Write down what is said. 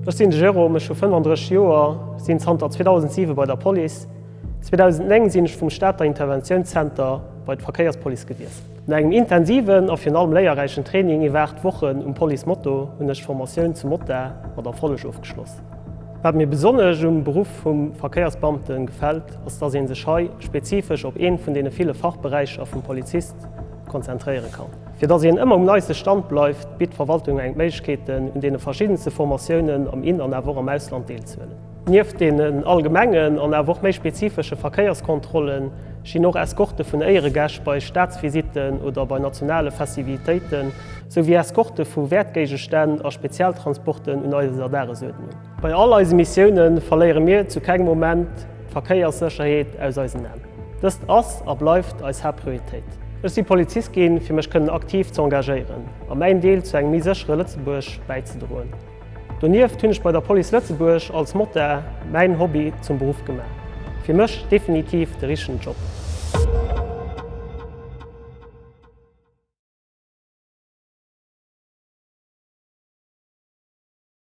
Ech sinn de Jérôme, ech hu 35 Joer, sinn zanter 2007 bei der Police. 2009 sinn ech vum Stater Interventiounszenter bei d'Verkéierspolice gewiesselt. No engem intensiven a virun allem léierräichen Training iwwer 8 Wochen um Police Moto hunn ech d'Formatioun zum Motard mat Erfolleg ofgeschloss. Wat mir besonnesch um Beruff vum Verkéiersbeamte gefält, ass dass ee sech hei spezifesch op ee vun deene ville Fachberäicher vum Polizist konzentréiere kann. Fir dass een ëmmer um neiste Stand bleift, bitt d'Verwaltung engem d'Méiglechkeeten, un deene verschiddenste Formatiounen am In an awer och am Ausland deelzehuelen. Nieft deenen allgemengen an awer och méi spezifesche Verkéierskontrollen stinn och Eskorte vun Éieregäscht bei Staatsvisitten oder bei nationale Festivitéiten, sou wéi Eskorte vu Wäertgéigestänn a Spezialtransporten un eiser Dagesuerdnung. Bei all eise Missioune verléiere mir zu kengem Moment d'Verkéierssécherheet aus eisen Aen. Dëst ass a bleift eis Haaptprioritéit. Ech si Polizist ginn, fir mech kënnen aktiv ze engagéieren a mäin Deel zu engem méi séchere Lëtzebuerg bäizedroen. Donieft hunn ech bei der Police Lëtzebuerg als Motard mäin Hobby zum Beruff gemaach. Fir mech definitiv de richtegen Job.